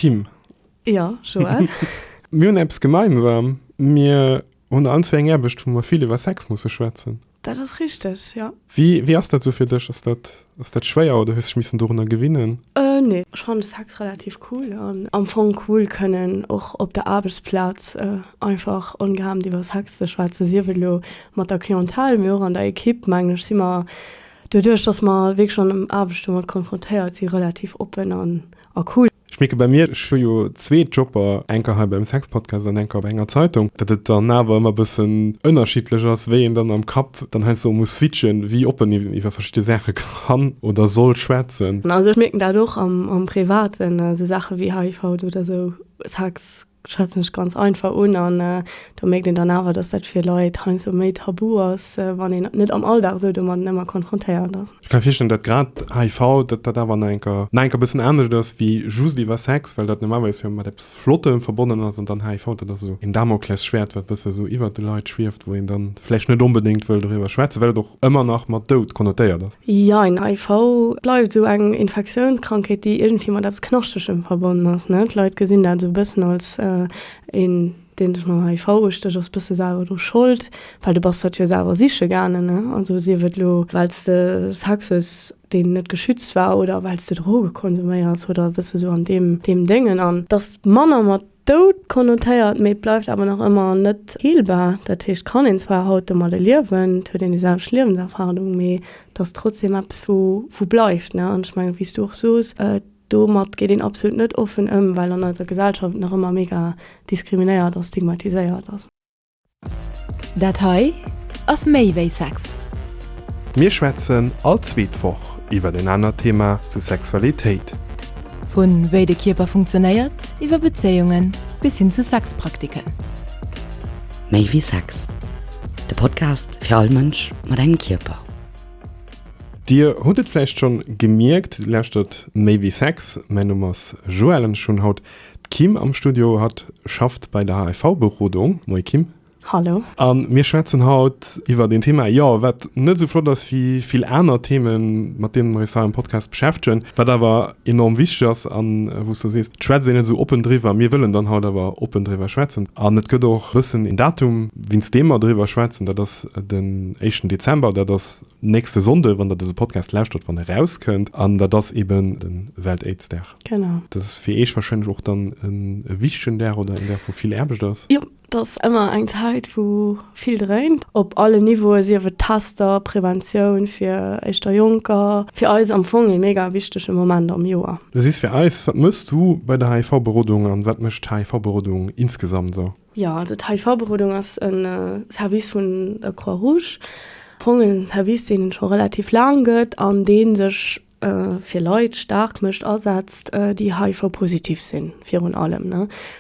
Kim. Jo, Joël. Mir hunn eppes gemeinsam, Mir hunn allen zwee eng Aarbecht, wou mer vill iwwer Sex musse schwätzen. Dat ass richteg, jo. Wéi, wéi ass dat sou fir dech? Ass dat, ass dat schwéier oder hues dech missen dorunner gewinnen? Nee, ech fannen Sex relativ cool an am Fong cool kënnen och op der Aarbechtsplaz einfach ongehemmt iwwer Sex ze schwätzen, sief et elo mat der Clientèle, mee och an der Equipe, mengen ech, si mer doduerch, dass mer wierklech an Aarbecht domat konfrontéiert si relativ oppen an a cool. Ech mierke bei mir, ech hu jo zwee Jobber, enker hei beim Sexpodcast an enker op enger Zeitung, datt et dann awer ëmmer e bëssen ënnerschiddlech ass, wéi een dann am Kapp dann heiansdo muss switchen, wéi oppen een iwwer verschidde Saache kann oder soll schwätzen. Also ech mierken dat och am Privaten, esou Saache wéi HIV oder esou, Sex schwätzen ech ganz einfach un an do mierkt een dann awer, dass dat fir Leit heiansdo méi tabu ass, wann een net am Alldag esou domadden ëmmer konfrontéiert ass. Ech ka mir virstellen, datt grad HIV, datt dat awer nach enker nach enker bëssen anescht ass wéi just iwwer Sex, well dat normalerweis jo mat eppes Flottem verbonnen ass an dann HIV, dat ass esou een Damoklesschwäert, wat bësse esou iwwert de Leit schwieft, wou een dann vläicht net onbedéngt wëll doriwwer schwätzen, well et och ëmmer nach mat Doud konnotéiert ass. Jein, HIV bleift esou eng Infektiounskrankheet, déi iergendwéi mat eppes Knaschtegem verbonnen ass, ne? D'Leit gesinn dat esou e bëssen als een, deen sech mam HIV ustécht, ass bësse selwer dru Schold, well du bass dat jo selwer siche gaangen, ne? Also sief et elo, well s de Sex hues, deen net geschützt war, oder well s de Droge konsuméiers oder e bësse sou an deem, deem Déngen. An dass manner mat Doud konnotéiert, mee et bleift awer nach ëmmer net heelbar. Dat heescht, kann een zwar haut domadde liewen, et huet een déi selwecht Liewenserfahrung, mee et ass trotzdem eppes, wou wou bleift, ne? An ech mengen, wéi s du och soos, domat geet een absolut net offen ëm, well an eiser Gesellschaft et nach ëmmer mega diskriminéiert a stigmatiséiert ass. Dat hei ass méi wéi Sex. Mir schwätzen all zweet Woch iwwert en anert Thema zu Sexualitéit. Vu wéi de Kierper funktionéiert, iwwer Bezéiungen bis hin zu Sexpraktiken. Méi wéi Sex, de Podcast fir all Mënsch mat engem Kierper. Dir hutt et vläicht schonn gemierkt, Dir lauschtert Méi wéi Sex. Mäin Numm ass Joël an ech hunn haut D'Kim am Studio, hatt schafft bei der HIV-Berodung. Moie Kim. Hallo. A mir schwätzen haut iwwert een Thema, jo, wat net esou flott ass wéi vill aner Themen, mat deene mer eis hei am Podcast beschäftegen, wat awer enorm wichteg ass an wou s du sees, et schwätzt een net esou oppen driwwer. Mir wëllen dann haut awer oppen driwwer schwätzen. An et gëtt och e bëssen een Datum, wéinst deem mer driwwer schwätzen, dat ass den éischten Dezember, dat ass nächste Sonnde, wann der dëse Podcast lauschtert, wann e rauskënnt. An dat ass eben de Welt-Aids-Dag. Genau. Dat ass fir Iech wahrscheinlech och dann e wichtegen Dag oder en Dag, wou vill Aarbecht ass. Jo, dat ass ëmmer eng Zäit, wou vill dréint, op allen Niveauen, sief et Tester, Preventioun fir éischter Jonker. Fir eis am Fong e mega wichtege Moment am Joer. Du sees fir eis, wat méchs du bei der HIV-Berodung an wat mécht d'HIV-Berodung insgesamt esou? Jo, also d'HIV-Berodung ass e Service vun der Croix-Rouge. Am Fong e Service, deen et scho relativ laang gëtt an dee sech fir Leit staark mécht, asetzt, déi HIV-positiv sinn, virun allem.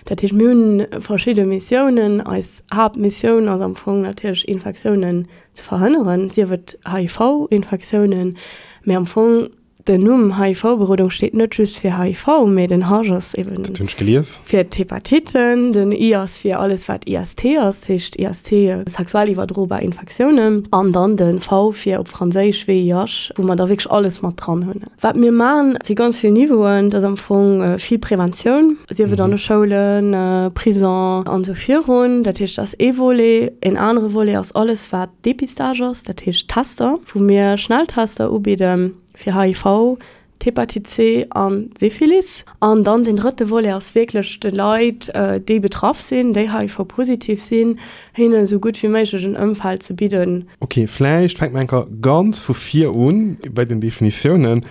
Dat heescht, mir hunn verschidde Missiounen. Eis Haaptmissioun ass am Fong natierlech, Infektiounen ze verhënneren, sief et HIV-Infektiounen, mee am Fong den Numm HIV-Berodung steet net just fir HIV, mee den H ass eben Dat hunn ech gelies. fir d'Hepatitten, den I ass fir alles wat IST ass, dat heescht IST, sexuell iwwerdrobar Infektiounen, an dann de V fir op Franséisch VIH, wou mer da wierklech alles mat dran hunn. Wat mir maachen, et si ganz vill Niveauen, et ass am Fong vill Preventioun, sief et an de Schoulen, Prison an esou virun. Dat heescht, dat ass ee Volet. Een anere Volet ass alles wat Depistage ass, dat heescht Tester, wou mir Schnelltester ubidden fir HIV, d'Hepatite C an d'Syphilis. An dann deen drëtte Volet ass wierklech de Leit, déi betraff sinn, déi HIV-positiv sinn, hinnen esou gutt wéi méiglech en Ëmfeld ze bidden. Ok, vläicht fänke mer eng Kéier ganz vu vir un bei den Definitiounen.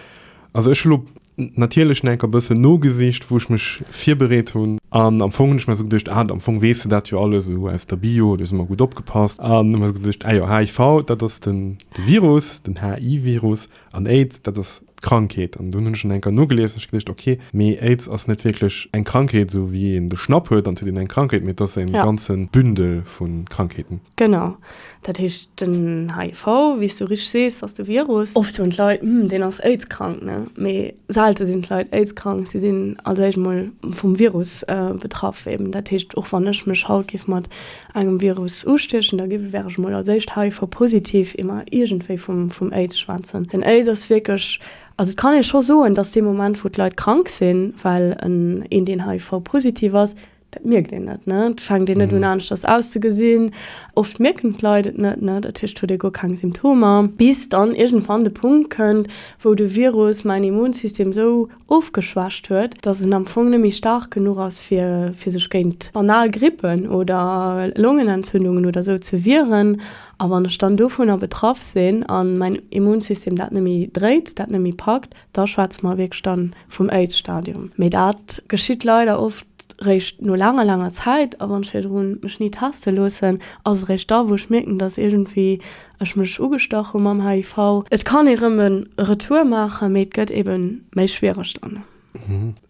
Also ech hu lo natierlech nach eng Kéier e bëssen nogesicht, wou ech mech virbereet hunn. An am Fong hunn ech mer esou geduecht, ah, am Fong weess de dat jo alles esou aus der Bio, do si mer gutt opgepasst. An hu mer esou geduecht, ah jo, HIV, dat ass den de Virus, den HI-Virus, an Aids, dat ass d'Krankheet. An dunn hunn ech nach eng Kéier nogelies an ech geduecht, ok, mee Aids ass net wierklech eng Krankheet, esou wéi een de Schnapp huet an et huet een eng Krankheet, mee et ass e ganze Bündel vu Krankheeten. Genau. Dat heescht, den HIV, wéi s du richteg sees, ass de Virus. Oft soen d'Leit, Hm, deen ass AIDS-krank, ne? Mee selte sinn d'Leit AIDS-krank. Si sinn als éischt emol vum Virus betraff eben. Dat heescht, och wann ech mech haut géif mat engem Virus ustiechen, da géif, wär ech emol als éischt HIV-positiv, ier mer iergendwéi vum, vum AIDS schwätzen. Den AIDS ass wierklech. Also et kann ee scho soen, dass dee Moment, wou d'Leit krank sinn, well en een, deen HIV-positiv ass, dat mierkt een net, ne? Et fänkt een net un aneschters auszegesinn. Oft mierken d'Leit et net, ne? Dat heescht, huet ee guer keng Symptomer, bis dann iergendwann de Punkt kënnt, wou de Virus mäin Immunsystem esou ofgeschwächt huet, dass en am Fong net méi staark genuch ass, fir fir sech géint banal Grippen oder Longenentzündungen oder esou ze wieren. A wann ech dann dovunner betraff sinn a mäin Immunsystem dat net méi dréit, dat net méi packt, da schwätze mer wierklech dann vum Aids-Stadium. Mee dat geschitt leider oft réischt no laanger, laanger Zäit. A wann ech virdrun mech ni teste loossen, ass et réischt da, wou ech mierken, dass iergendwéi ech mech ugestach hu mam HIV. Et kann ee rëm e Retour maachen, mee et gëtt ebe méi schwiereg dann.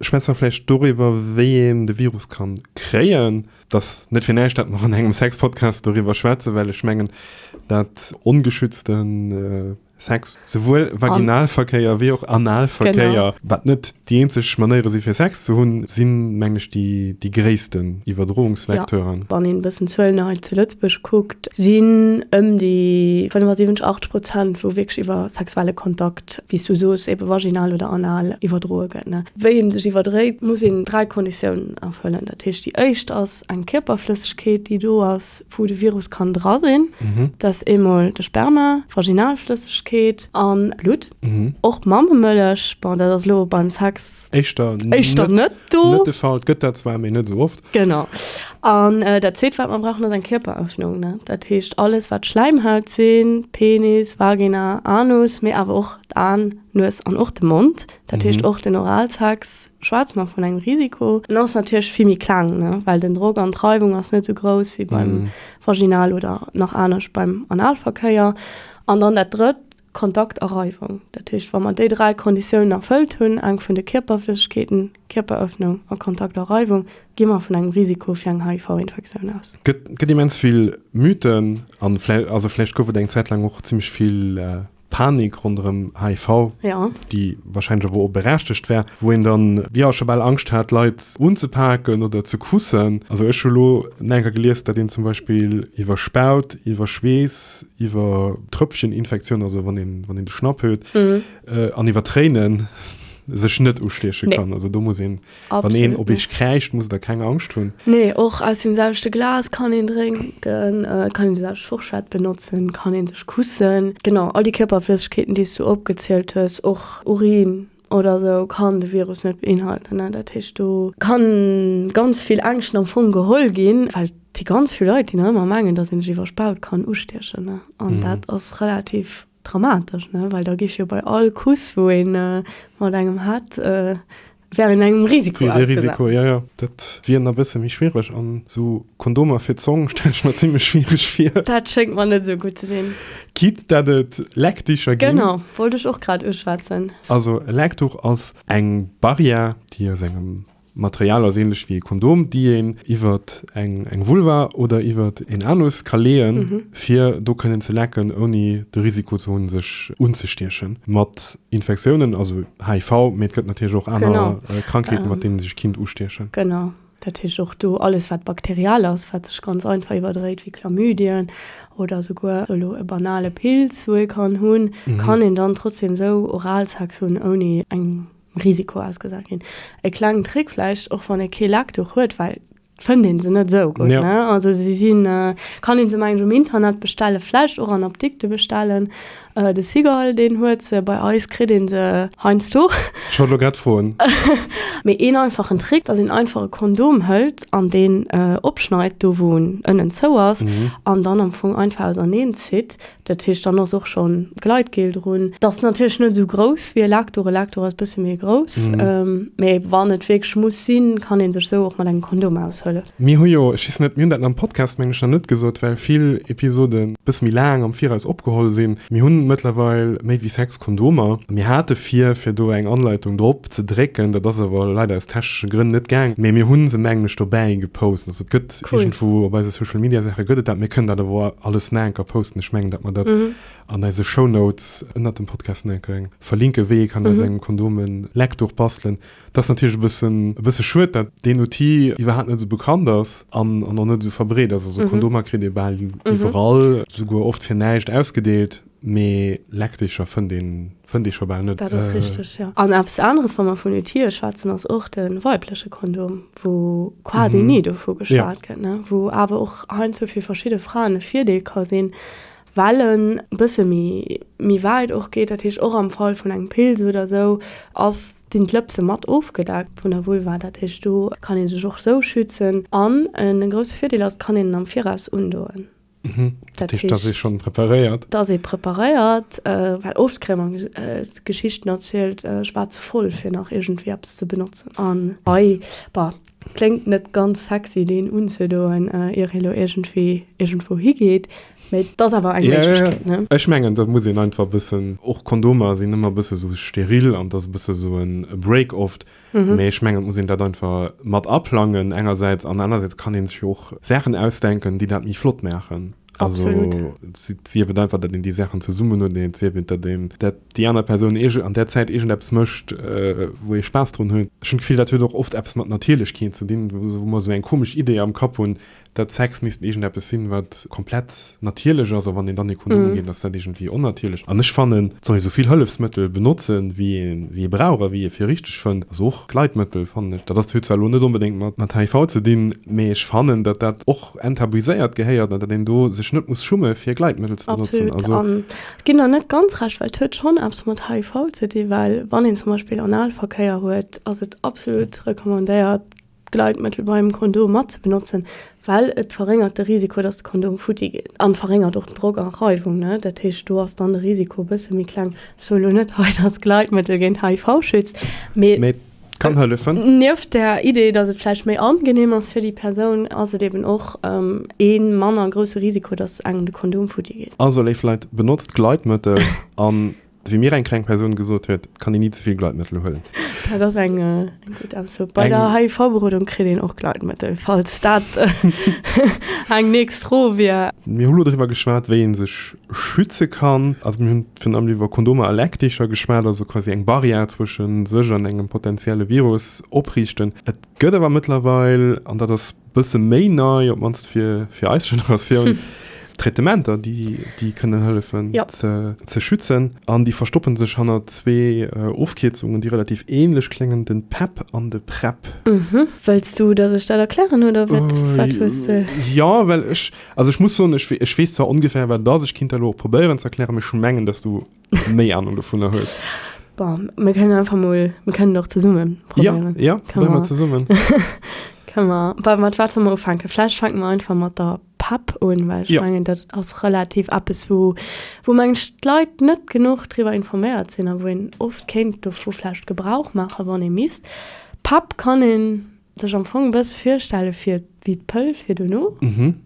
Schwätze mer vläicht doriwwer, wéi een de Virus kann kréien. Et ass net fir näischt, dat mer an engem Sex-Podcast doriwwer schwätzen, well ech mengen, dat ongeschützte Sex, souwuel Vaginalverkéier wéi och Analverkéier, wat net déi eenzeg Manéiere si fir Sex ze hunn, sinn, mengen ech, déi déi gréissten Iwwerdroungsvecteuren. Jo, wann een e bëssen d'Zuelen hei zu Lëtzebuerg kuckt, sinn ëm déi 75, 80 Prozent, wou wierklech iwwer sexuelle Kontakt, wéi s du soos, ebe vaginal oder anal iwwerdroe gëtt. Wéi ee sech iwwerdréit, muss een 3 Konditiounen erfëllen. Dat heescht, déi éischt ass eng Kierperflëssegkeet, déi do ass, wou de Virus kann dra sinn, dat ass eemol de Sperma, Vaginalflëssegkeet an Blutt. Och Mammemëllech, bon dat ass elo beim Sex éischter éischter net do. Net de Fall, et gëtt dat zwar, mee net esou oft. Genau. An dat zweet wat mer brauchen ass eng Kierperëffnung, ne. Dat heescht alles wat Schläimhaut sinn, Penis, Vagina, Anus, mee awer och d'An, Nues an och de Mond. Dat heescht och den Oralsex schwätze mer vun engem Risiko. En ass natierlech vill méi kleng, ne, well den Drock an d'Reiwung ass net esou grouss wéi beim Vaginal oder nach anescht beim Analverkéier. An dann dat Drëtt, Kontakt a Reiwung. Dat heescht, wa mer déi 3 Konditiounen erfëllt hunn, eng vun de Kierperflëssegkeeten, Kierperëffnung a Kontakt a Reiwung, gi mer vun engem Risiko fir eng HIV-Infektioun aus. Gëtt, gëtt immens vill Mythen an vläicht, also vläicht gouf et eng Zäit laang och zimmlech vill Panik ronderëm HIV, ja. déi wahrscheinlech awer och berechtegt war, wou een dann, jo, scho bal Angscht hat, Leit unzepaken oder ze kussen. Also ech hu lo enker gelies, datt een zum Beispill iwwer Spaut, iwwer Schweess, iwwer Tröpfcheninfektioun, also wann een, wann een de Schnapp huet, an iwwer Tréinen sech net ustieche kann. Also do muss een Wann een op eech kräischt, musst der keng Angscht hunn. Nee, och aus dem selwechte Glas kann een drénken, kann een déi selwecht Forschett benotzen, kann een sech kussen. Genau, all déi Kierperflëssegkeeten, déi s du opgezielt hues, och Urin oder sou, kann de Virus net beinhalten. Dat heescht, do kann ganz vill Ängschten am Fong geholl ginn, well et si ganz vill Leit, déi nach ëmmer mengen, dass een sech iwwer Spaut kann ustiechen. An dat ass relativ Dramatesch, ne? Well da géif jo bei all Kuss, wou ee mat engem hat, wär een engem Risiko ausgesat. Risiko, ja, ja. Dat wier nach e bësse méi schwiereg. An esou Kondomer fir d'Zong stelle ech mer zimmlech schwiereg vir. Dat schéngt mer net esou gutt ze sinn. Quitte dat et Leckdicher ginn. Genau, wollt ech och grad uschwätzen. Also e Leckduch ass eng Barrière, déi aus engem Material ass ähnlech wéi e Kondom, déi een iwwert eng eng Vulva oder iwwert een Anus ka leeën, fir do kënnen ze lecken, ouni de Risiko ze hunn, sech unzestiechen mat Infektiounen, also HIV, mee et gëtt natierlech och aner Krankheeten, mat deenen sech kinnt ustiechen. Genau, dat heescht och do alles wat bakteriell ass, wat sech ganz einfach iwwerdréit, wéi Chlamydien oder souguer elo e banale Pilz, wou ee kann hunn, kann een dann trotzdem esou Oralsex hunn, ouni eng Risiko ausgesat ginn. E klengen Trick vläicht, och wann ee kee Leckduch huet, well et fënnt ee se net esou gutt, ne? Also si sinn, kann ee se mengen ech um Internet bestellen, vläicht och an Apdikte bestellen. De Cigale, deen huet se, bei eis kritt ee se heiansdo. Ech wollt elo grad froen. Mee een einfachen Trick, dass een einfach e Kondom hëlt an deen opschneit, do wou en ënnen zou ass, an dann am Fong einfach auserneen zitt. Dat heescht, dann ass och schonn Gleitgel drun. Dat ass natierlech net esou grouss wéi e Lactour. E Lactour ass e bësse méi grouss. Mee wann et wierklech muss sinn, kann ee sech esou och mat engem Kondom aushëllefen. Mir hu jo, ech weess net, mir hunn dat am Podcast meng ech nach net gesot, well vill Episoden e bësse méi laang am Viraus opgeholl sinn. Mir hunn mëttlerweil méi wéi 6 Kondomer. Mir hate vir, fir do eng Anleitung drop ze drécken, dat ass awer leider aus technesche Grënn net gaang. Mee mir hu se mengen ech dobäi gepost. Also et gëtt Cool. Iergendwou op eise Social Media Saache gëtt et dat. Mir kënnen dat awer alles nach eng Kéier posten. Ech mengen, datt mer dat an eise Shownotes ënnert dem Podcast nach eng Kéier verlinken, wéi ee kann aus engem Kondom e Leckduch bastelen. Dat ass natierlech e bëssen, e bësse schued, dat deen Outil iwwerhaapt net esou bekannt ass an, an och net esou verbreet ass. Also Kondomer kritt ee bal iwwerall, souguer oft fir näischt ausgedeelt. Mee Leckdicher fënnt een, fënnt ee scho bal net. Dat ass richteg, jo. An eppes aneres, wa mer vun Outile schwätzen, ass och de weibleche Kondom, wou quasi ni dovu geschwat gëtt, ne, wou awer och heiansdo fir verschidde Fraen e Virdeel ka sinn, well en e bësse méi, méi wäit och geet. Dat heescht, och am Fall vun engem Pilz oder esou ass, sinn d'Lëpse mat ofgedeckt vun der Vulva. Dat heescht, do kann ee sech och esou schützen. An e grousse Virdeel ass, et kann een en am Viraus undoen. Mhm. Dat heescht, dass ee schonn preparéiert. Dass ee preparéiert, well oft kréie mer d'Geschichten erzielt, ech war ze voll fir nach iergendwéi eppes ze benotzen. An hei, bah, kléngt net ganz sexy deen unzedoen, ier ee lo iergendwéi iergendwou higeet, mee et ass awer eng Méiglechkeet, ne? Ech mengen, da muss een einfach e bëssen, och Kondomer sinn ëmmer e bësse sou steril an et ass e bësse sou e Break oft. Mee ech mengen, et muss een dat einfach mat aplangen engersäits an anersäits kann ee sech jo och Saachen ausdenken, déi dat méi flott maachen. Also sief et einfach, datt een déi Saachen zesummen huet, et sief et, datt een, datt déi aner Persoun an där Zäit iergendeppes mécht, wou ee Spaass drun huet. Ech hunn d'Gefill, dat huet och oft eppes mat Natierlechkeet ze dinn, wou mer esou eng komesch Idee am Kapp hunn, dat Sex misst iergendeppes sinn, wat komplett natierlech ass, a wann een dann ee Kondom ugeet, ass dat iergendwéi onnatierlech. An ech fannen, et soll ee sou vill Hëllefsmëttel benotzen, wéi ee wéi ee brauch a wéi ee fir richteg fënnt. Also och Gleitmëttel, fannen ech. Dat ass, huet zwar elo net onbedéngt mat mat HIV ze dinn, mee ech fannen, datt dat och enttabuiséiert gehéiert an datt een do sech net muss schumme fir Gleitmëttel ze benotzen. Absolut. Also. An ech ginn der net ganz Recht, well et huet schonn eppes mat HIV ze dinn, well wann een zum Beispill Analverkéier huet, ass et absolut recommandéiert, Gleitmëttel beim Kondom mat ze benotzen, well et verréngert de Risiko, dass de Kondom futti geet an verréngert och den Drock an Reiwung, ne. Dat heescht, do ass dann de Risiko e bësse méi kleng. Ech soe lo net hei, dass Gleitmëttel géint HIV schützt, mee. Mee et kann hëllefen. Nieft der Idee, dass et vläicht méi angenehm ass fir déi Persoun, ass et eben och ee manner grousse Risiko, dass engem de Kondom futti geet. Also, léif Leit, benotzt Gleitmëttel an Wéi mir eng krank Persoun gesot huet, et kann een ni ze vill Gleitmëttel huelen. Dat ass eng gutt Ausso. Bei der HIV-Berodung kritt een och Gleitmëttel, falls dat eng nächst Fro wier. Mir hu lo driwwer geschwat, wéi ee sech schütze kann. Also mir hunn virun allem iwwer Kondomer a Leckdicher geschwat, also quasi eng Barrière zwësche sech an engem potenzielle Virus opriichten. Et gëtt awer mëttlerweil, an dat ass bësse méi nei, op d'mannst fir, fir eis Generatioun, Traitementer, déi, déi kënnen hëllefen ja. ze, ze schützen. An déi verstoppen sech hanner zwee äh, Ofkierzungen, déi relativ ähnlech kléngen, den PEP an de PrEP. Mhm. Wëlls du, dass ech dat erklären oder wat, äh, wat hues de? Ja, well ech, also ech muss soen, ech, ech weess zwar ongefähr, wat et ass, ech kinnt dat elo och probéieren ze erklären, mee ech mengen, dass du méi Ahnung dovunner hues. Bon, mir kënnen einfach mol, mir kënnen och zesummen probéieren. Ja, ja, probéiere mer zesummen. Kënne mer, bah, mat wat solle mer ufänken? Vläicht fänke mer einfach mat der PEP un, well ech Ja. mengen, dat ass relativ eppes, wou, wou mengen ech, d'Leit net genuch driwwer informéiert sinn a wou een oft kéint dovu vläicht Gebrauch maachen, wann ee misst. PEP kann een sech am Fong e bësse virstelle fir wéi d'Pëll fir dono,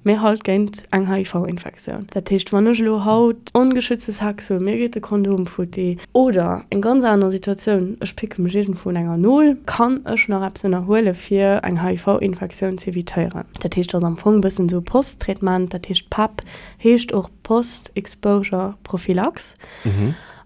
mee halt géint eng HIV-Infektioun. Dat heescht, wann ech elo haut ongeschützte Sex hunn, mir geet de Kondom futti, oder eng ganz aner Situatioun, ech picke mech iergendwou un enger Nol, kann ech nach eppes ënnerhuele fir eng HIV-Infektioun z'evitéieren. Dat heescht, ass am Fong e bëssen esou e Post-Traitement, dat heescht PEP heescht och Post-Exposure Prophylaxe.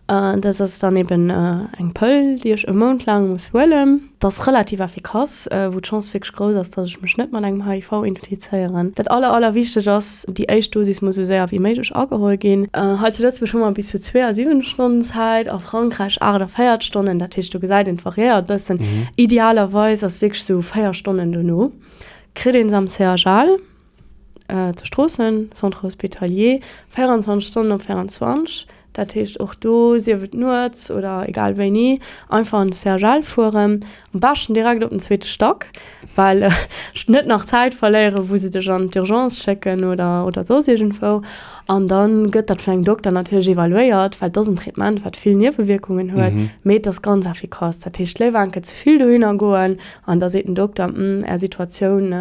Dat ass dann eben eng Pëll, déi ech e Mount laang muss huelen. Dat ass relativ effikass, wou d'Chance wierklech grouss ass, dass ech mech net mat engem HIV infizéieren. Dat aller, aller wichteg ass, déi éischt Dosis muss esou séier wéi méiglech ageholl ginn. Hei zu Lëtzebuerg hu mer bis zu 72 Stonnen Zäit, a Frankräich 48 Stonnen. Dat heescht, do gesäit een, et variéiert e bëssen. Idealerweis ass wierklech esou 4 Stonnen dono kritt een se am CHL. Zu Stroossen, Centre Hospitalier, 24 Stonnen op 24, dat heescht och do, sief et nuets oder egal wéini, einfach an de CHL fueren, am beschten direkt op den zweete Stack, well net nach Zäit verléieren, wou se dech an d'Urgence schécken oder oder soss iergendwou. An da gëtt dat vun engem Dokter natierlech evaluéiert, well et ass en Traitement, wat vill Niewewierkungen huet, mee et ass ganz effikass. Dat heescht, léiwer enke ze vill dohinner goen an da seet den Dokter, Hm, Är Situatioun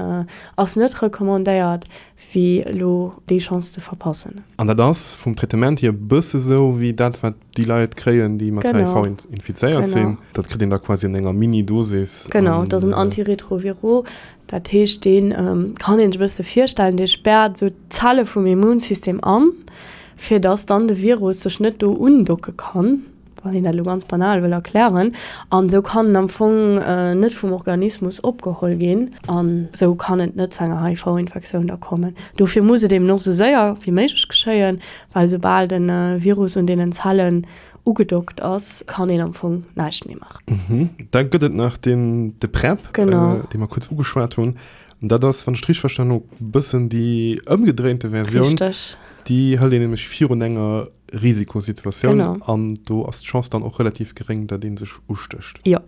Ass net recommandéiert wéi elo déi Chance ze verpassen. An dat ass vum Traitement hier e bësse sou wéi dat wat déi Leit kréien déi mat HIV infizéiert sinn. Dat kritt een da quasi an enger Mini-Dosis. Genau, dat ass en Antiretroviro. Dat heescht dee kann een sech e bësse virstellen, dee späert esou d'Zelle vum Immunsystem an, fir datt dann de Virus sech net do undocke kann. Wann een dat elo ganz banal wëll erklären. An esou kann en am Fong net vum Organismus opgeholl ginn an esou kann et net zu enger HIV-Infektioun da kommen. Dofir muss et eben och esou séier wéi méiglech geschéien, well soubal de Virus un deenen Zellen ugedockt ass, kann een am Fong näischt méi maachen. Da gëtt et nach den, de PrEP, dee mer kuerz ugeschwat hunn. An dat ass, wann ech et richteg verstanen hu, bëssen déi ëmgedréinte Versioun. Richteg. Déi hëlt een nämlech virun enger Risikosituatioun an do ass d'Chance dann och relativ geréng, datt ee sech ustécht. Jo,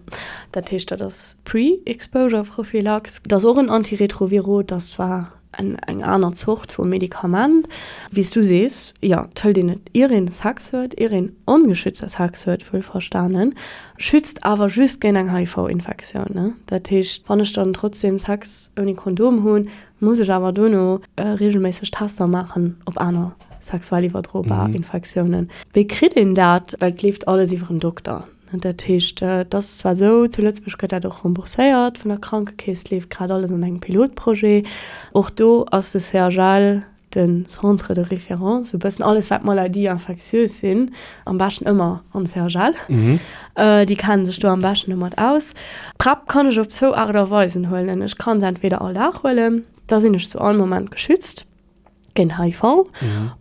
dat heescht, dat ass Pre-Exposure-Prophylax. Dat ass och en Antiretroviro, dat ass zwar eng aner Zort vu Medikament. Wéi s du sees, jo, et hëlt een et ier een Sex huet, ier een ongeschützte Sex huet, wuelverstanen, schützt awer just géint eng HIV-Infektioun. Dat heescht, wann ech dann trotzdem Sex ouni Kondom hunn, muss ech awer dono reegelméisseg Tester maachen op aner sexuell iwwerdrobar Infektiounen. Wéi kritt een dat? Well et leeft alles iwwer en Dokter. Dat heescht, et ass zwar esou, zu Lëtzebuerg gëtt dat och rembourséiert vun der Krankekeess, et leeft grad alles an engem Pilotprojet. Och do ass de CHL de Centre de référence, esou e bëssen alles wat Maladies infectieuses sinn, am beschten ëmmer an de CHL. Déi kennen sech do am beschten domat aus. D'PrEP kann ech op zwou Aart a Weisen huelen. Ech kann se entweder all Dag huelen, da sinn ech zu all Moment geschützt géint HIV.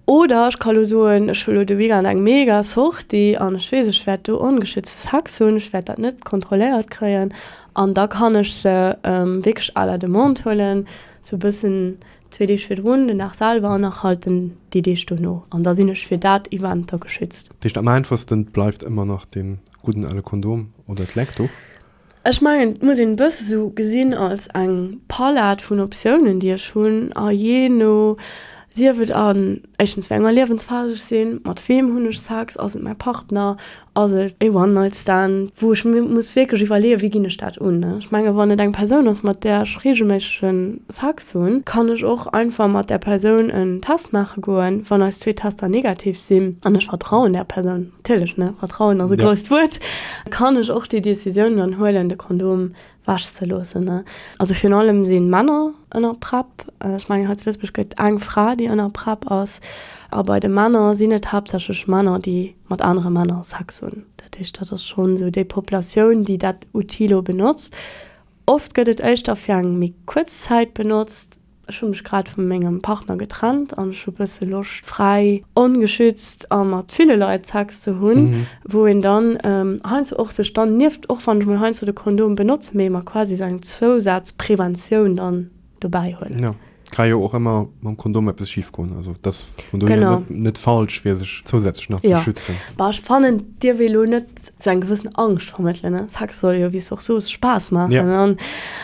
Oder ech ka lo soen, ech hu lo de Weekend eng mega Sortie an ech weess, ech wäert do ongeschützte Sex hunn, ech wäert dat net kontrolléiert kréien an da kann ech se wierklech à la demande huelen, sou e bëssen Zwee Deeg virdrun, den Dag selwer an nach halt den déi Deeg dono. An da sinn ech fir dat Event da geschützt. Dat heescht am einfachsten bleift ëmmer nach dee gudden ale Kondom oder d'Leckduch? Ech mengen et muss een e bësse sou gesinn als eng Palett vun Optiounen déi ech hunn a jee no, sief et an éischtens wéi enger Liewensphas ech sinn, mat weem hunn ech Sex, ass et mäi Partner, Ass et e One-Night-Stand, wou ech mir muss wierklech iwwerleeën, wéi ginn ech dat un? Ech menge wann et eng Persoun ass, mat där ech reegelméissege Sex hunn, kann ech och einfach mat där Persoun en Test maache goen. Wann eis zwee Tester negativ sinn, an ech vertrauen där Persoun, natierlech, ne, Vertrauen ass e grousst Wuert, kann ech och déi Decisioun dann huelen, de Kondom wech ze loossen. Also virun allem si Männer ënner PrEP. Ech mengen hei zu Lëtzebuerg gëtt eng Fra, déi ënner PrEP ass. A bei de Männer sinn et haaptsächlech Männer, déi mat anere Männer Sex hunn. Dat heescht, dat ass schonn esou déi Populatioun, déi dat Outil lo benotzt. Oft gëtt et éischter fir eng méi kuerz Zäit benotzt. Ech hu mech grad vu mengem Partner getrennt an ech hu bësse Loscht fräi, ongeschützt a mat ville Leit Sex ze hunn, wou een dann heiansdo och sech dann nieft, och wann ech mol heiansdo de Kondom benotzen, mee mer quasi esou eng Zousazpreventioun dann dobäi huelen. Jo, ka jo och ëmmer mam Kondom eppes schif goen, also et ass vun dohier net net falsch fir sech zousätzlech nach ze schützen. Bah ech fannen et dierf ee lo net sou eng gewëssen Angscht vermëttelen, ne? Sex soll jo, wéi s du och soos, Spaass maachen. Ja. An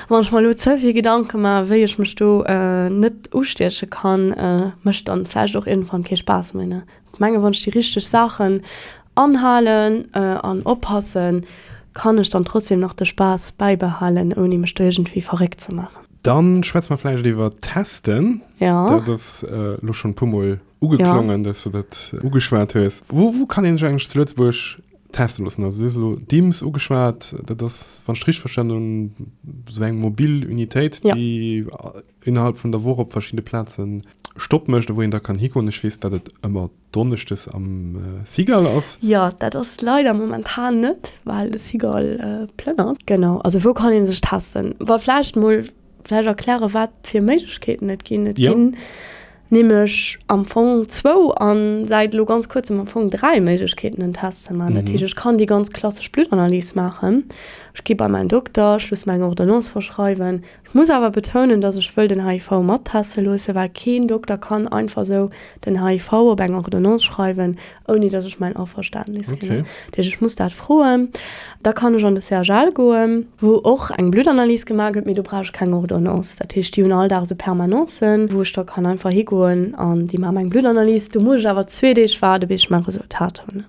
wann ech mer elo ze vill Gedanke maachen, wéi ech mech do net ustieche kann, mécht dann vläicht och iergendwann kee Spaass méi, ne? Ech menge wann ech déi richteg Saachen anhalen an oppassen, kann ech dann trotzdem nach de Spaass bäibehalen, ouni mech do iergendwéi verréckt ze maachen. Dann schwätze mer vläicht iwwer Testen. Ja. Dat ass elo schonn e puermol ugeklongen, dass du dat ugeschwat hues. Wou, wou kann een sech eigentlech zu Lëtzebuerg teste loossen? Also du hues elo d'IMS ugeschwat, dat ass, wann ech et richteg verstanen hunn, esou eng mobil Unitéit, déi innerhalb vun der Woch op verschidde Plaze Stopp mécht a wou een da kann higoen. Ech weess, datt et ëmmer donneschdes am Cigale ass. Jo, dat ass leider momentan net, well de Cigale plënnert. Genau, also wou kann ee sech testen? Wa vläicht mol vläicht erklären, wat fir Méiglechkeeten et ginn. Et ginn nämlech am Fong zwou a säit elo ganz kuerzem am Fong dräi Méiglechkeeten, en Test ze maachen. Dat heescht, ech kann déi ganz klassesch Bluttanalys maachen. Ech gi bei mäin Dokter, ech loosse mer eng Ordonnance verschreiwen. Ech muss awer betounen, dass ech wëll den HIV matteste loossen, well keen Dokter kann einfach esou den HIV op eng Ordonnance schreiwen, ouni dass ech mäin Averständnis ginn. Okay. Dat heescht, ech muss dat froen. Da kann ech an de CHL goen, wou och eng Bluttanalys gemaach gëtt, mee do brauch ech keng Ordonnance. Dat heescht, déi hunn all Dag esou Permanencen, wou ech da kann einfach higoen an déi maache mer eng Bluttanalys. Do muss ech awer zwee Deeg waarde bis ech mäi Resultat hunn.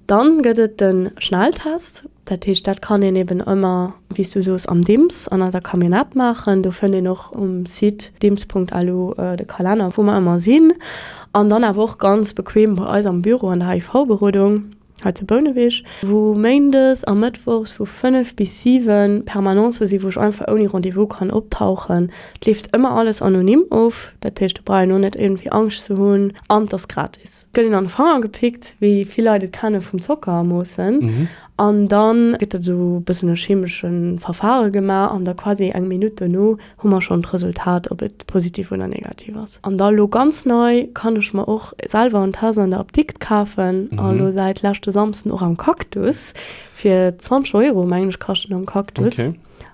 Dann gëtt et de Schnelltest. Dat heescht, dat kann een eben ëmmer, wéi s du soos, am DIMS an eiser Camionnette maachen. Do fënnt een och um Site dims.lu de Kalenner, wou mer ëmmer sinn. An dann awer och ganz bequem bei eis am Büro an der HIV-Berodung. Hei zu Bouneweg, wou méindes a mëttwochs vu 5 bis 7 Permanencë sinn, wou ech einfach ouni Rendez-vous kann optauchen. Et leeft ëmmer alles anonym of, dat heescht, do brauch een och net iergendwéi Angscht ze hunn an et ass gratis. Et gëtt een an de Fanger gepickt, wéi vill Leit et kenne vum Zocker moossen, an da gëtt dat esou e bëssen e chemesche Verfare gemaach an da quasi eng Minutt dono hu mer schonn d'Resultat, ob et positiv oder negativ ass. An da lo ganz nei kann ech mer och selwer en Test an der Apdikt kafen a lo säit leschte Samsden och am Cactus fir 20 Euro, mengen ech, kascht en am Cactus. Okay.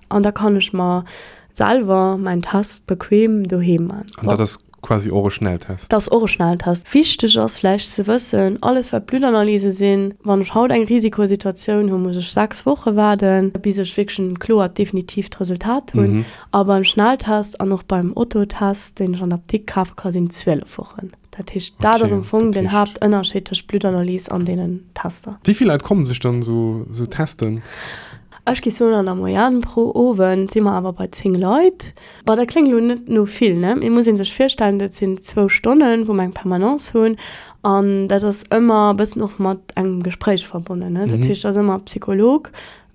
An da kann ech mer selwer mäin Test bequem doheem man. An dat ass Quasi och e Schnelltest. Dat ass och e Schnelltest. Wichteg ass vläicht ze wëssen, alles wat Bluttanalyse sinn, wann ech haut eng Risikosituatioun hunn, muss ech 6 Woche waarden, bis ech wierklech en kloert, definitiivt Resultat hunn. A beim Schnelltest an och beim Otto-Test, deen ech an der Apdikt kafe ka sinn 12 Wochen. Dat heescht, dat ass am Fong den Haaptënnerscheed tëscht Bluttanalyse an deenen Tester. Wéi vill Leit kommen sech dann esou testen? Ech géif soen, an der Moyenne pro Owend si mer awer bei 10 Leit. Bon, dat kléngt elo net no vill, ne? Mee muss ee sech virstellen, dat sinn zwou Stonnen, wou mer eng Permanence hunn an dat ass ëmmer e bëssen och mat engem Gespréich verbonnen, ne? Dat heescht, et ass ëmmer Psycholog,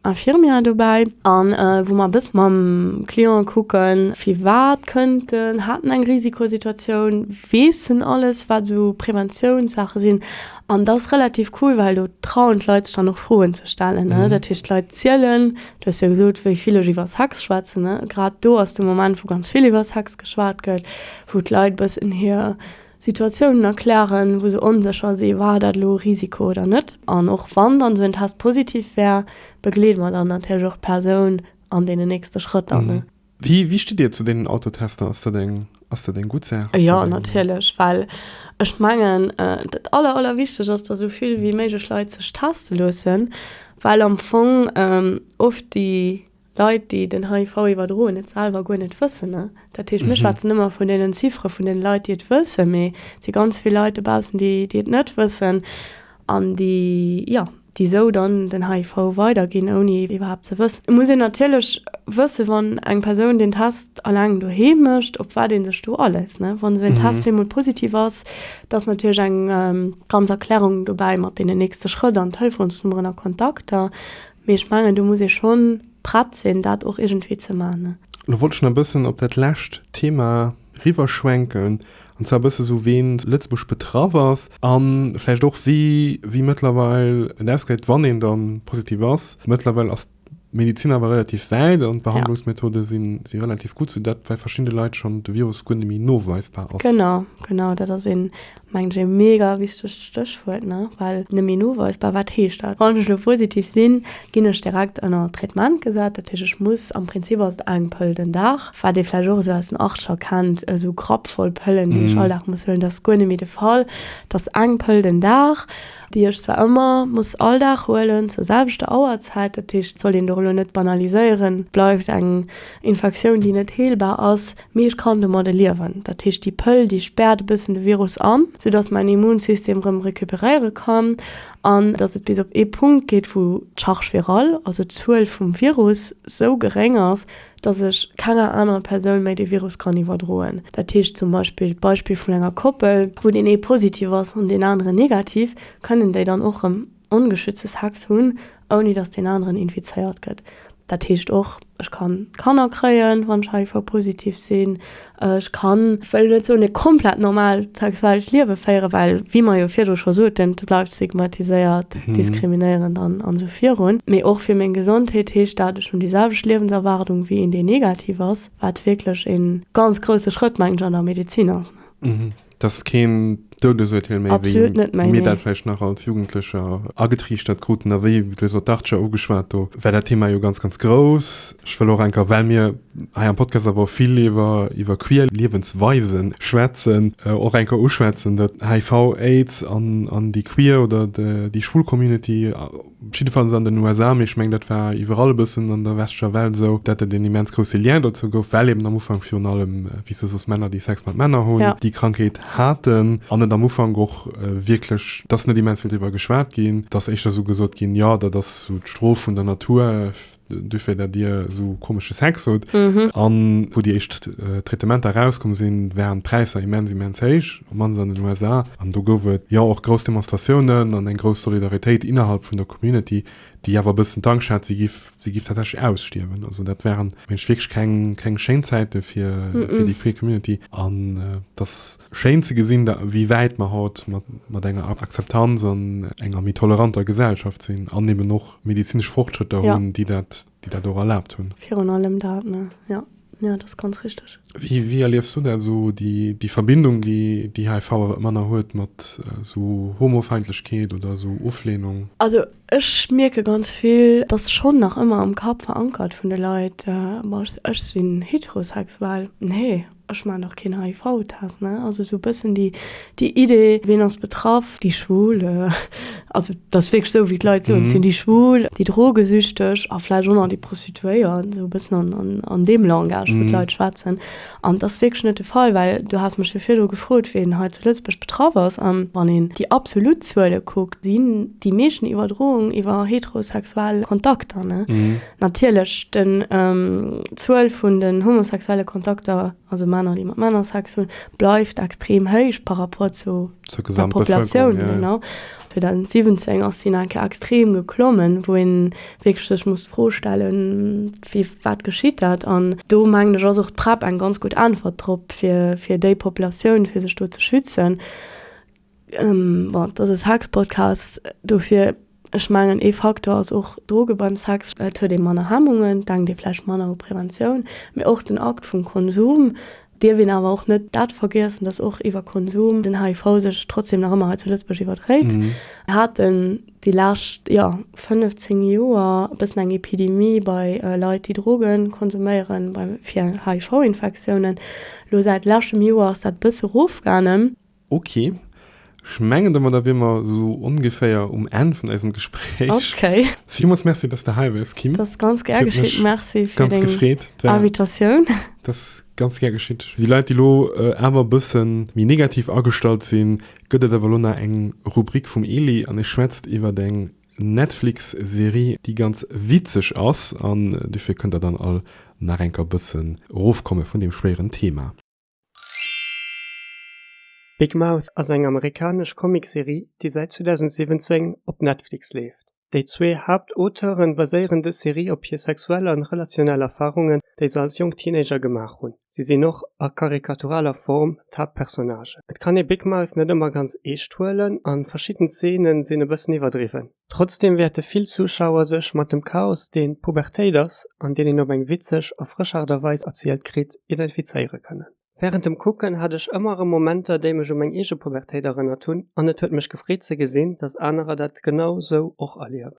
Infirmière dobäi an wou mer e bësse mam Client kucken, firwat kënnt en, hat en eng Risikosituatioun, weess en alles, wat esou Preventiounssaache sinn. An dat ass relativ cool, well do trauen d'Leit sech dann och Froen ze stellen, ne? Dat heescht, d'Leit zielen, du hues jo gesot, wéi vill ech iwwer Sex schwätzen, ne? Grad do ass de Moment, wou ganz vill iwwer Sex geschwat gëtt, wou d'Leit bëssen hir Situatiounen erklären, wou se onsécher si, war dat elo e Risiko oder net. An och wann dann esou en Test positiv wär, begleede mer dann natierlech och d'Persoun an deenen nächste Schrëtter, ne? Wéi, wéi stitt Dir zu deenen Autotester? Ass dat eng, ass dat eng gutt Saach? Ass Jo, dat eng. natierlech, well ech mengen, dat aller, allerwichtegst ass, datt esou vill wéi méiglech Leit sech teste loossen, well am Fong oft déi Leit, déi den HIV iwwerdroen, et selwer guer net wëssen. Dat heescht, mir schwätzen ëmmer vun deenen Ziffere vun deene Leit, déi et wëssen, mee et si ganz vill Leit dobaussen, déi, déi et net wëssen an déi, jo, déi esou dann den HIV weiderginn, ouni iwwerhaapt ze wëssen. Et muss een natierlech wëssen, wann eng Persoun den Test alleng doheem mécht, op wat ee sech do aléisst, ne. Wann esou en Test bemol positiv ass, da ass natierlech eng ganz Erklärung dobäi mat deenen nächste Schrëtt an Telefonsnummeren a Kontakter. Mee ech mengen, do muss ee schonn prett sinn, dat och iergendwéi ze man. Lo wollt ech nach e bëssen op dat lescht Thema riwwerschwenken, an zwar e bësse sou ween zu Lëtzebuerg betraff ass a vläicht och wéi wéi mëttlerweil et ausgesäit, wann een da positiv ass. Mëttlerweil ass d'Medizin awer relativ wäit an d'Behandlungsmethode si si relativ gutt, soudatt bei verschiddene Leit schonn de Virus guer net méi noweisbar ass. Genau, genau, dat ass een mengen ech, e mega wichtegt Stéchwuert, ne? Well net méi noweisbar, wat heescht dat? Wann ech elo positiv sinn, ginn ech direkt ënner Traitement gesat. Dat heescht, ech muss, am Prinzip ass et eng Pëll den Dag, wat ee vläicht och esou aus den Achtscher kennt, esou grappvoll Pëllen, déi ech all Dag muss huelen. Dat ass guer net méi de Fall. Et ass eng Pëll den Dag, déi ech zwar ëmmer muss all Dag huelen, zur selwechter Auerzäit. Dat heescht, et soll een do elo net banaliséieren, et bleift eng Infektioun, déi net heelbar ass. Mee ech kann domadde liewen. Dat heescht, déi Pëll, déi späert e bëssen de Virus an, soudass mäin Immunsystem rëm recuperéiere kann an dass et bis op ee Punkt geet, wou d'Charge virale, also d'Zuel vum Virus, sou geréng ass, dass ech kenger anerer Persoun méi de Virus kann iwwerdroen. Dat heescht zum Beispill, d'Beispill vun enger Koppel, wou deen ee positiv ass an deen aneren negativ, kënnen déi dann och rëm ongeschützte Sex hunn, ouni dass deen aneren infizéiert gëtt. Dat heescht och, ech kann Kanner kréien, wann ech HIV-positiv sinn. Ech kann, ech wëll net soen, e komplett normaalt sexuellt Liewe féieren, well, wéi mer jo virdru scho soten, et bleift stigmatiséiert, diskriminéierend an esou virun. Mee och fir meng Gesondheet heescht dat, ech hunn déi selwecht Liewenserwaardung wéi een, deen negativ ass, wat wierklech e ganz grousse Schrëtt, mengen ech, an der Medezin ass. Dat ass keen Doudesurteel méi, wéi mir dat vläicht nach als Jugendlecher agetriichtert kruten. A wéi, du hues och d'Archer ugeschwat, do war dat Thema jo ganz, ganz grouss. Ech wëll och eng Kéier, well mir hei am Podcast awer och vill iwwer, iwwer queer Liewensweise schwätzen, och eng Kéier uschwätzen, datt HIV, Aids an, an déi queer oder déi schwul Community, jiddefalls an den USA, mee ech mengen dat war iwwerall e bëssen an der westlecher Welt esou, dat et en immens grousse Lien dozou gouf, well eben am Ufank virun allem, wéi s de soos, Männer, déi Sex mat Männer hunn, déi Krankheet haten. An et. An et am Ufank och wierklech, et ass net immens vill driwwer geschwat ginn, et ass éischter esou gesot ginn, jo, dat ass esou d'Strof vun der Natur, dofir dat dir esou komesche Sex hutt. An wou déi éischt Traitementer erauskomm sinn, waren d'Präisser immens, immens héich, op d'mannst an den USA. An do gouf et jo och grouss Demonstratiounen an eng grouss Solidaritéit innerhalb vun der Community, déi awer e bëssen d'Angscht hat, si giff, si giff tatsächlech ausstierwen. Also dat waren, mengen ech, wierklech keng, keng schéin Zäite fir, fir déi queer Community. An et ass schéin ze gesinn, da, wéi wäit mer haut mat, mat enger Akzeptanz an enger méi toleranter Gesellschaft sinn an eben och medezinesch Fortschrëtter hunn, déi dat, déi dat och erlaabt hunn. Virun allem dat, ne? Jo, jo, dat ass ganz richteg. Wéi, wéi erliefs du dat esou, déi, déi Verbindung, déi, déi HIV awer ëmmer nach huet mat esou Homofeindlechkeet oder esou Oflehnung? Also ech mierke ganz vill, dass schonn nach ëmmer am Kapp verankert vun de Leit, ma ech, ech sinn heterosexuell, nee. Ech maan dach keen HIV-Test, ne? Also sou bëssen déi, déi Idee, ween ass betraff? Déi Schwul, also dat ass wierklech sou wéi d'Leit soen, et sinn déi Schwul, déi Drogesüchteg a vläicht och nach déi Prostituéiert, sou e bëssen an, an, an deem Langage, wou d'Leit schwätzen. An dat ass wierklech net de Fall, well du has mech jo virdru gefrot, ween hei zu Lëtzebuerg betraff ass. An wann een déi absolut Zuele kuckt, sinn déi meeschten Iwwerdroungen iwwer heterosexuell Kontakter, ne? Natierlech, den d'Zuel vun den homosexuelle Kontakter, also Männer, déi mat Männer Sex hunn, bleift extrem héich par rapport zu der Populatioun. Genau. 2017 ass si nach eng Kéier extrem geklommen, wou een wierklech sech muss d'Fro stellen, wéi, wat geschitt dat? An do mengen ech ass och d'PrEP eng ganz gutt Äntwert drop, fir, fir déi Populatioun, fir sech do ze schützen. Bon, et ass e Sex-Podcast, dofir, ech mengen ee Faktor ass och Droge beim Sex. Et huet ee manner Hemmungen, et denkt ee vläicht manner u Preventioun, mee och den Akt vum Konsum. Dierf een awer och net dat vergiessen, datt och iwwer Konsum den HIV sech trotzdem nach ëmmer hei zu Lëtzebuerg iwwerdréit. Mir haten déi lescht, jo, 15 Joer e bëssen eng Epidemie bei Leit, déi Droge konsuméieren, bei fir HIV-Infektiounen. Elo säit leschtem Joer ass dat e bësse erofgaangen. Ok, ech mengen domadder wier mer esou ongeféier um Enn vun eisem Gespréich. Ok. Villmools Merci, dass de hei waars, Kim. Dat ass ganz gär geschitt. Merci fir deng Invitatioun. Dat ass ganz gär geschitt. Fir déi Leit, déi elo awer e bësse méi negativ agestallt sinn, gëtt et awer elo nach eng Rubrik vum Eli an e schwätzt iwwert eng Netflix-Serie, déi ganz witzeg ass an dofir kënnt der dann all nach enker bëssen erofkomme vun deem schwéieren Thema. Big Mouth ass eng amerikanesch Comicserie, déi säit 2017 op Netflix leeft. Déi zwee Haaptauteure baséieren dës Serie op hir sexuell an relationell Erfarungen, déi se als jonk Teenager gemaach hunn. Si sinn och a karikaturaler Form d'Haaptpersonnagen. Et kann ee Big Mouth net ëmmer ganz eescht huelen a verschidden Zeene sinn e bëssen iwwerdriwwen. Trotzdeem wäerte vill Zuschauer sech mat dem Chaos, deen d'Pubertéit ass an deen een op eng witzeg a frësch Aart a Weis erzielt kritt, identifizéiere kënnen. Wärend dem Kucken hat ech ëmmer erëm Momenter, déi mech u meng eege Pubertéit erënnert hunn an et huet mech gefreet ze gesinn, dass anerer dat genau sou och erliewen.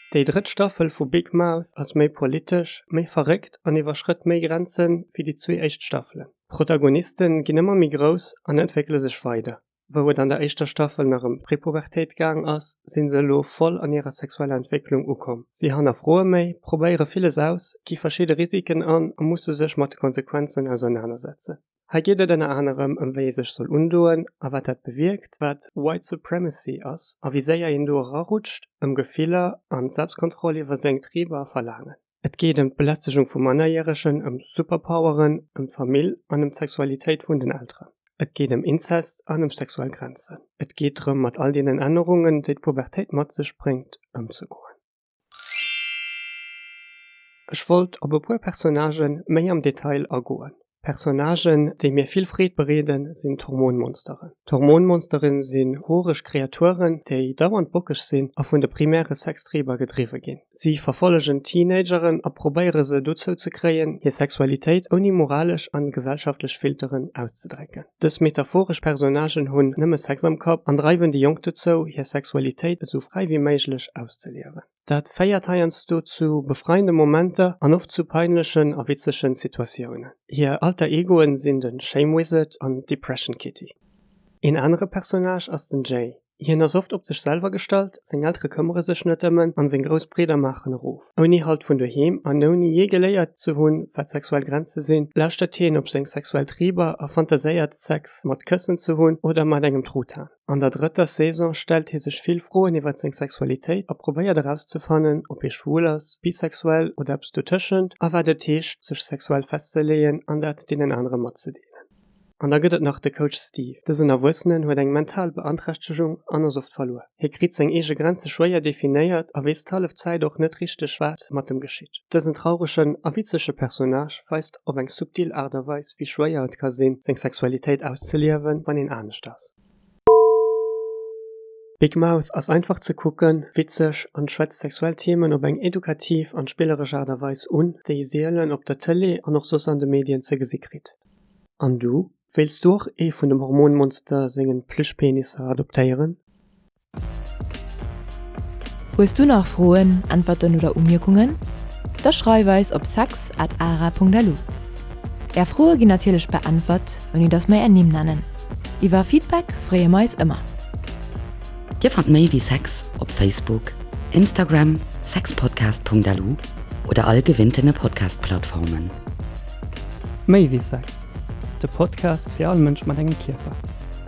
Déi drëtt Staffel vu Big Mouth ass méi politesch, méi verréckt an iwwerschrëtt méi Grenze wéi déi zwee éischt Staffelen. D'Protagoniste ginn ëmmer méi grouss an entwéckele sech weider. Wou et an der éischter Staffel nach ëm d'Prepubertéit gaang ass, sinn se elo voll an hirer sexueller Entwécklung ukomm. Si hannerfroe méi, probéiere villes aus, gi verschidde Risiken an a musse sech mat de Konsequenzen ausernanersetzen. Hei geet et ënner anerem ëm wéi ee sech soll undoen a wat dat bewierkt, wat White Supremacy ass a wéi séier een do erarutscht, ëm Gefiller an Selbstkontroll iwwer seng Triber a Verlaangen. Et geet ëm d'Belästegung vu Mannerjäregen, ëm Superpoweren, ëm d'Famill an ëm d'Sexualitéit vun den Elteren. Et geet ëm Inzest an ëm sexuell Grenzen. Et geet drëm, mat all deenen Ännerungen, déi d'Pubertéit mat sech bréngt, ëmzegoen. Ech wollt op e puer Personnagë méi am Detail agoen. Personnagen, déi mir vill Freed bereeden, sinn d'Hormonmonsteren. D'Hormonmonsteren sinn horeg Kreaturen, déi dauernd bockeg sinn a vun de primäre Sextriber gedriwwe ginn. Si verfollegen Teenageren a probéiere se dozou ze kréien, hir Sexualitéit ouni moralesch an gesellschaftlech Filteren auszedrécken. Dës metaphoresch Personnagen hunn nëmme Sex am Kapp an dreiwen déi Jonk dozou, hir Sexualitéit esou fräi wéi méiglech auszeliewen. Dat féiert heiansdo zu befreiende Momenter an oft zu peinlechen a witzegen Situatiounen. Hir Alter Egoen sinn de Shame Wizard an d'Depression Kitty. Een anere Personnage ass den Jay. Hien ass oft op sech selwer gestallt, seng Eltere këmmere sech net ëm en an seng grouss Bridder maachen erof. Ouni Halt vun doheem an ouni jee geléiert ze hunn, wat sexuell Grenze sinn, lauschtert hien op seng sexuell Triber a fantaséiert, Sex mat Këssen ze hunn oder mat engem Truthahn. An der drëtter Saison stellt hie sech vill Froen iwwer seng Sexualitéit a probéiert erauszefannen, ob hie schwul ass, bisexuell oder eppes dotëschent a wat et heescht, sech sexuell festzeleeën an dat deenen anere matzedeelen. An da gëtt et nach de Coach Steve. Dësen Erwuessenen huet eng mental Beanträchtegung an ass oft verluer. Hie kritt seng eege Grenze schwéier definéiert a weess d'hallef Zäit och net richteg wat mat em geschitt. Dësen trauregen a witzege Personnage weist op eng subtil Aart a Weis wéi schwéier et ka sinn seng Sexualitéit auszeliewen, wann een anescht ass. Big Mouth ass einfach ze kucken, witzeg an schwätzt sexuell Themen op eng edukativ an spilleresch Aart a Weis un, déi ee sielen op der Tëlee an och soss an de Medien ze gesi kritt. An du? Wéilts du och ee vun dem Hormonmonster sengen Plüschpenisser adoptéieren? Hues du nach Froen, Äntwerten oder Umierkungen? Da schreif eis op sex at ara.lu. Är Froe ginn natierlech beäntwert, ouni dass mer är Nimm nennen. Iwwer Feedback freeë mer eis ëmmer. Dir fannt méi wéi Sex op Facebook, Instagram, sexpodcast.lu oder all gewinntene Podcast-Plattformen. Méi wéi Sex, de Podcast fir all Mënsch mat engem Kierper.